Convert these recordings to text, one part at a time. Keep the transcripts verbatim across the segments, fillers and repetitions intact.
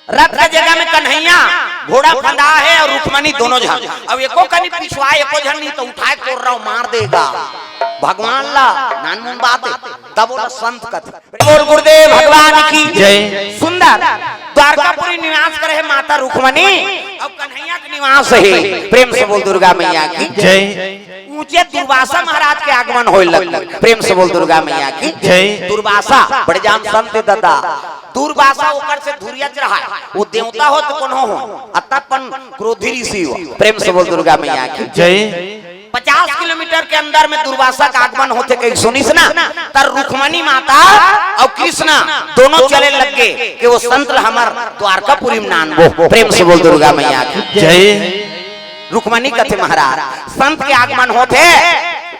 रथ के जगह में कन्हैया, घोड़ा फंदा हे अउ रुक्मणी दोनों झन। अब एको कनी पिछुआ, एको झन नहीं तो उठाए कोर्रा मार देगा भगवान ला। नानमुन बात हे, तब ओला संत कथे। बोल गुरुदेव भगवान की जय। सुंदर द्वारकापुरी निवास करे हे माता रुक्मणी, अउ कन्हैया के निवास हे। प्रेम से बोल दुर्गा मैया की जय। ऊंचे दुर्वासा महाराज के आगमन होए लग। प्रेम से बोल दुर्गा मैया की जय। दुर्वासा बड़े जान संत दादा, दुर्वासा ओकर से धुरियच रहा हे। वो देवता हो तो कोनो हो, अतपन क्रोधी ऋषि हो। प्रेम से बोल दुर्गा मैया की जय। पचास किलोमीटर के अंदर में दुर्वासा का आगमन होथे कहिके सुनिस ना, त रुक्मणी माता अउ कृष्ण दोनों चले लग गे कि वो संत ल हमर द्वारकापुरी में नानबो। प्रेम से बोल दुर्गा मैया की जय। रुक्मणी कथे महाराज, संत के आगमन होथे,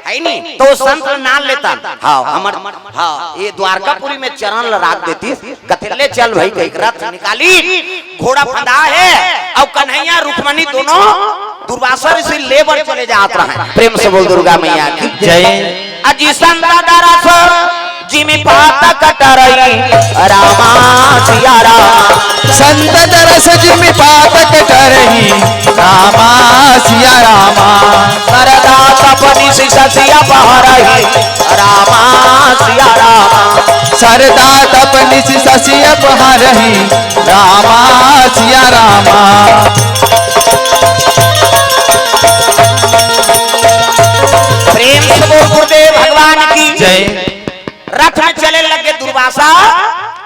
हे नी, तो संत ल नान लेतन। हाँ, हमर, हाँ, ये द्वारकापुरी में चरण ल राख देतिस, कथे ले चल भाई, कहिके रथ निकाली, घोड़ा फंदा हे, अउ कन्हैया रुक्मणी दोनों दुर्वासा ऋषि ले बर चले जात रहे। प्रेम से बोल दुर्गा मैया की जय। अजी संत दरस जिमि पातक टरई, रामा सिया राम। संत दरस जिमि पातक टरई, रामा सिया रामा। सरदा तप निसि ससि अपहरई, रामा सिया रामा। सरदा तप निसि ससि अपहरई, रामा सिया रामा। प्रेम से बोल गुरुदेव भगवान की जय। रथ में चले लग गे दुर्वासा,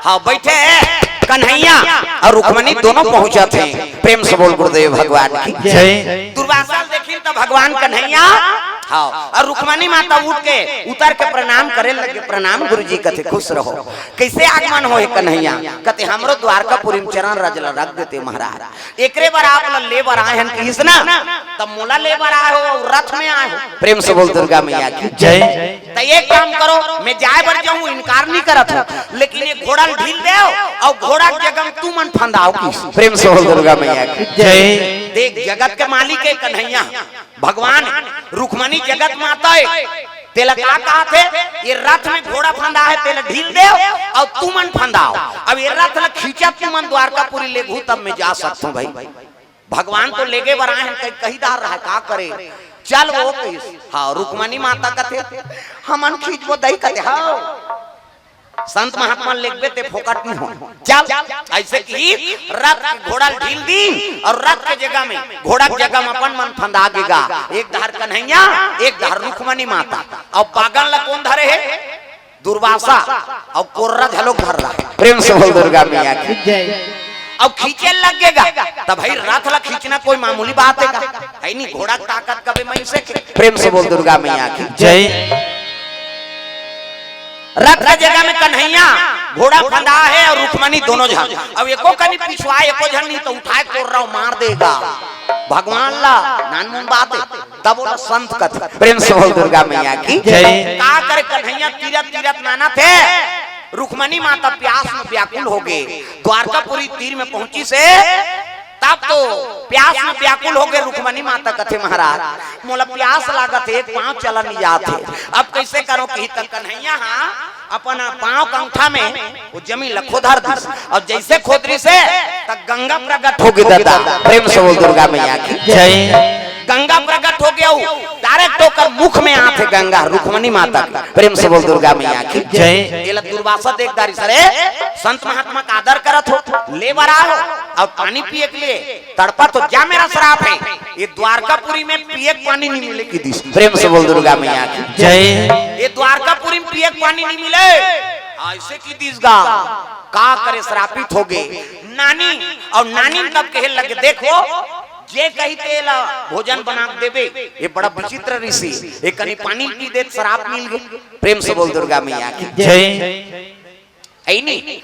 हाँ, बैठे हे कन्हैया अउ रुक्मणी दोनों पहुंचत हे। प्रेम से बोल गुरुदेव भगवान की जय। दुर्वासा ल देखिन त भगवान कन्हैया, हाँ, अउ रुक्मणी माता उठ के उतर के प्रणाम करे लग गे। प्रणाम गुरुजी, कथे खुश रहो। कइसे आगमन होए कन्हैया? कथे हमरो द्वारकापुरी में चरण रज ल रख देते महाराज। एकरे बर आप ल ले बर आए हन कहिस ना, त मोला ले बर आए हो अउ रथ में आए हो। प्रेम से बोल दुर्गा मैया की जय। त एक काम करो, मैं जाए बर जाहूं, इनकार नहीं करत हूं, लेकिन ये घोड़ा ल ढील देव अउ घोड़ा के जगह में तुमन फंदाव कहिस। प्रेम से बोल दुर्गा मैया की जय। देख, जगत के मालिक हे कन्हैया, भगवान रुक्मणी जगत माता हे। तेला का कहत हे? ये रथ में घोड़ा फंदा हे, तेला ढील देव अउ तुमन फंदाव। अब ये रथ ल खींचत तुमन द्वारकापुरी लेगहू, तब मैं जा सकत हूं भाई। भगवान तो लेगे बर आए हन, कही, कही दार रहा, का करे? चल वो कहिस। हाँ, रुक्मणी माता कथे, हमन खींचबो दई कथे, हाँ। संत महात्मा लेगबे ते फोकट नहीं हो। चल, अइसे कहिस रथ घोड़ा ल ढील दीस अउ रथ के जगह में, घोड़ा के जगह में अपन मन फंदा गे गा। एक धार कन्हैया, एक धार रुक्मणी माता। अउ बागन ल कोन धरे हे? दुर्वासा। अउ कोर्रा घलो धर रहा। प्रेम से बोल दुर्गा मैया की जय। अउ खींचे लग गे गा, त भाई रथ ल खींचना कोई मामूली बात हे का? हे नी, घोड़ा के ताकत कबे मइनसे के। प्रेम से बोल दुर्गा मैया की जय। रथ के जगह में कन्हैया, घोड़ा फंदा हे अउ रुक्मणी दोनों झन। अब एको कनी पिछुआ, एको झन नहीं तो उठाए कोर्रा मार देगा भगवान ला। नानमुन बात हे, तब ओला संत कथे। प्रेम से बोल दुर्गा मैया की जय। का करे कन्हैया तीरथ तीरथ नानथे। रुक्मणी माता प्यास में व्याकुल हो गे। द्वारकापुरी तीर में पहुंचिस हे, तब तो प्यास में व्याकुल हो गे। रुक्मणी माता कथे महाराज, मोला प्यास लागत हे, एक पांव चला नहीं जात हे, अब कइसे करो? कहिस त कन्हैया हा अपन पांव के अंगठा में वो जमीन ल खोदर दिस अउ जइसे खोदरिस हे त गंगा प्रकट हो गे दादा। प्रेम से बोल दुर्गा मैया की जय। गंगा प्रकट हो गे, direct ओकर मुख में आथे गंगा, रुक्मणी माता के। प्रेम से बोल दुर्गा मैया की जय। एला दुर्वासा देख डारिस, अरे संत महात्मा का आदर करत हो, ले बर आए हो अउ पानी पिए के लिए तड़पत हो, जा मेरा श्राप हे, ये द्वारकापुरी में पिए के पानी नहीं मिले कहिस। प्रेम से बोल दुर्गा मैया की जय। ये द्वारकापुरी में पिए के पानी नहीं मिले, अइसे कहि दिस गा। का करे, श्रापित हो गे। नानी अउ नानिन तब कहे लगे, देखो, जे कही तेला भोजन बना के देबे। ये बड़ा विचित्र ऋषि, ये कनी पानी पी दे त श्राप मिल गे। प्रेम से बोल दुर्गा मैया की जय। हे नी,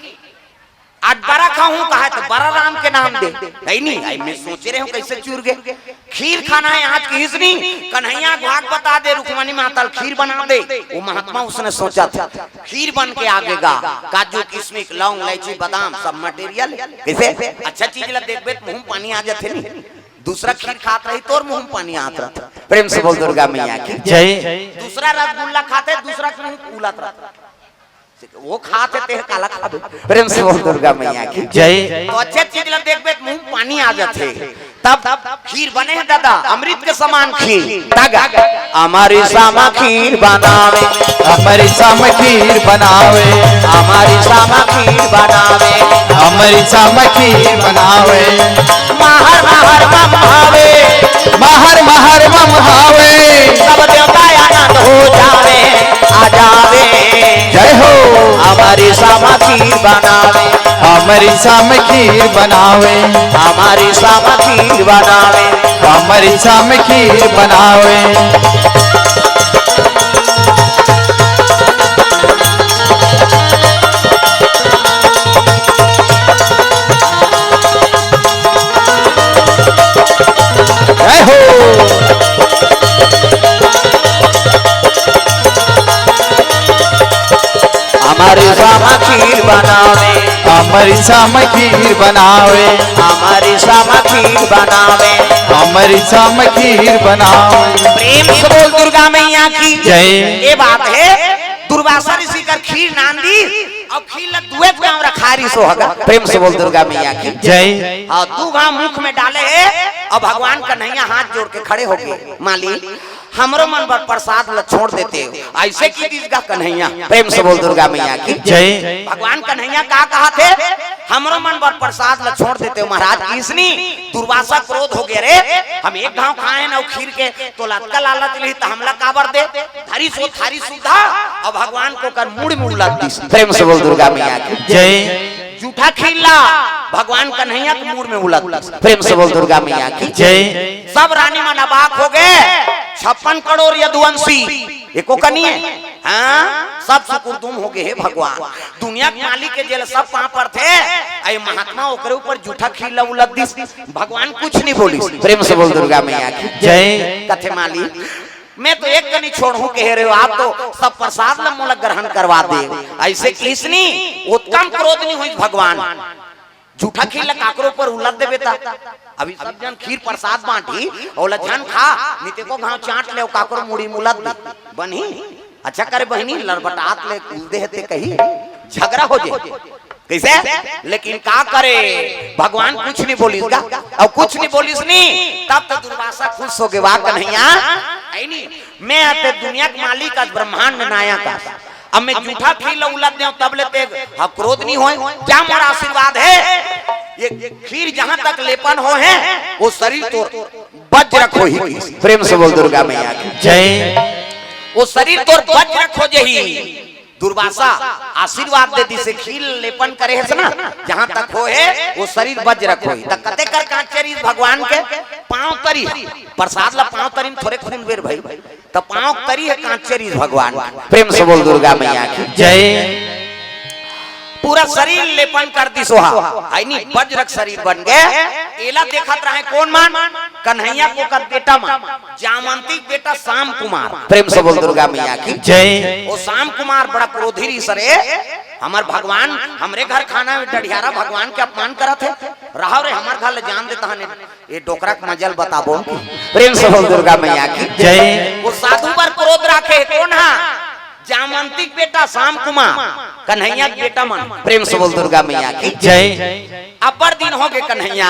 आज बरा खाहूं कहा त बरा राम के नाम दे। हे नी, आई मैं सोचे रहे हूं कइसे चूर गे। खीर खाना हे आज कहिस नी, कन्हैया घाट बता दे, रुक्मणी माता ल खीर बना दे। वो महात्मा उसने सोचा था, खीर बन के आ गे गा। काजू, किशमिश, लौंग, इलायची, बादाम, सब material। कइसे? अच्छा चीज ला देखबे त मुंह में पानी आ जाथे नी। दूसरा खीर खात रही, तोर मुंह में पानी आत रहत। प्रेम से बोल दुर्गा मैया की जय। दूसरा रसगुल्ला खाते, दूसरा के मुंह फूलत रहत। वो खात हे, तेह काला खाबे। प्रेम से बोल दुर्गा मैया की। जय। तो अच्छे चीज ला देखबे त मुंह पानी आ जाथे। तब खीर बने हे दादा, अमृत के समान खीर। तगा। अमृत सम खीर बनावे। अमृत सम खीर बनावे। अमृत सम खीर बनावे। अमृत सम खीर बनावे। महर महर मम भावे। महर महर मम भावे। सब देवता आनंद हो जावे, आ जावे। जय हो। अमृत सम खीर बनावे। अमृत सम खीर बनावे। अमृत सम खीर बनावे। अमृत सम खीर बनावे। जय हो। अमृत सम खीर बनावे। अमृत सम खीर बनावे। अमृत सम खीर बनावे। अमृत सम खीर बनावे। प्रेम से बोल दुर्गा मैया की। जय। ये बात हे, दुर्वासा ऋषि कर खीर नांदी अउ खीर ला दुएच गांव रखा रिहिस होगा। प्रेम से बोल दुर्गा मैया की। जय। हाँ, दू गांव मुख में डाले हे अउ भगवान कन्हैया हाथ जोड़ के खड़े होगे, मालिक, हमरो मन बर प्रसाद ला छोड़ देते हो, अइसे कहि दिस गा कन्हैया। प्रेम से बोल दुर्गा मैया की। जय। भगवान कन्हैया का कहत हे, हमरो मन बर प्रसाद ला छोड़ देते हो महाराज। अइसने दुर्वासा क्रोध होगे रे, हम एक घांव खाए हन अउ खीर के तोला अतका लालच लिही त हमला काबर दे? धरिस ओ थारी सुद्धा अउ भगवान के ओकर मुड़ में उलद दिस। प्रेम से बोल दुर्गा मैया की। जय। जूठा खीर ला भगवान कन्हैया के मुड़ में उलद दिस। प्रेम से बोल दुर्गा मैया की। जय। सब रानी मन अबाक होगे, छप्पन करोड़ यदुवंशी, एको कनी हे। हाँ, सब सुकुरदुम होगे हे भगवान। दुनिया के मालिक के जेला सब पांव परथे, अइ महात्मा ओकरे ऊपर जूठा खीर ला उलद दिस। भगवान कुछ नहीं बोलिस। प्रेम से बोल दुर्गा मैया की। जय। कथे मालिक, मैं तो एक कनी छोड़हूं कहे रहेंव, आप तो सब प्रसाद ला मोला ग्रहण करवा दे। अइसे कहिस नी, ओतका म क्रोध नहीं होइस भगवान। जूठा खीर ला काकरो ऊपर उलद देबे त, अभी सब जन खीर प्रसाद बांटही, ओला झन खा, निते को घांव चांट ले, काकरो मुड़ी म उलद दे। बनही? अच्छा करे बहिनी, लरबटात ले उलदे हे ते कही, झगरा हो जे। कइसे? लेकिन का करे, भगवान कुछ नहीं बोलिस गा, अउ कुछ नहीं बोलिस नी, तब तो दुर्वासा खुश होगे, वाह कन्हैया, अइ नी, मैं ह ते दुनिया के मालिक अस, ब्रह्मांड नायक अस, अब मैं जूठा खीर ला उलद देंव, तब ले ते ह क्रोध नहीं होय, जा मोर आशीर्वाद हे, ये खीर जहां तक लेपन होहे, वो शरीर तोर बज्रक होही। प्रेम से बोल दुर्गा मैया की। जय। वो शरीर तोर बज्रक हो जही। दुर्वासा आशीर्वाद दे दिस हे, खीर लेपन करे हस ना, जहां तक होहे, वो शरीर बज्रक होही। त कते कर कांचे रिहिस भगवान के? पांव तरी। प्रसाद ला पांव तरी म थोरे खुनबे रे भई, त पांव तरी हे कांचे रिहिस भगवान के। प्रेम से बोल दुर्गा मैया की। जय। पूरा शरीर लेपन कर दिस ओहा, अइ नी, बज्रक शरीर बन गे। एला देखत रहे कोन मन? कन्हैया के ओकर बेटा मन, जामंती के बेटा श्याम कुमार। प्रेम से बोल दुर्गा मैया की। जय। ओ श्याम कुमार बड़ा क्रोधी रिहिस रे, हमर भगवान, हमरे घर खाना में डढ़ियारा भगवान के अपमान करत हे, रहा रे, हमर घर ले जान दे तहन ए डोकरा के मजा ल बताबो। प्रेम से बोल दुर्गा मैया की। जय। ओ साधु बर क्रोध राखे हे कोन हा? जामंती के बेटा श्याम कुमार, कन्हैया के बेटा मन। प्रेम से बोल दुर्गा मैया की। जय। अब्बड़ दिन होगे कन्हैया,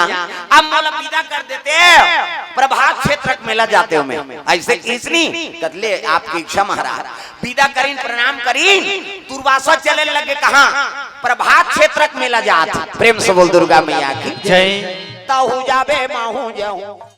अब मोला विदा कर देते, प्रभात क्षेत्र के मेला जातेंव मैं। अइसे कहिस नी, कथे ले आपकी इच्छा महाराज, विदा करिन, प्रणाम करिन, दुर्वासा चले लगे कहां? प्रभात क्षेत्र के मेला जात। प्रेम से बोल दुर्गा मैया की। जय। तहू जाबे महू जाहूं।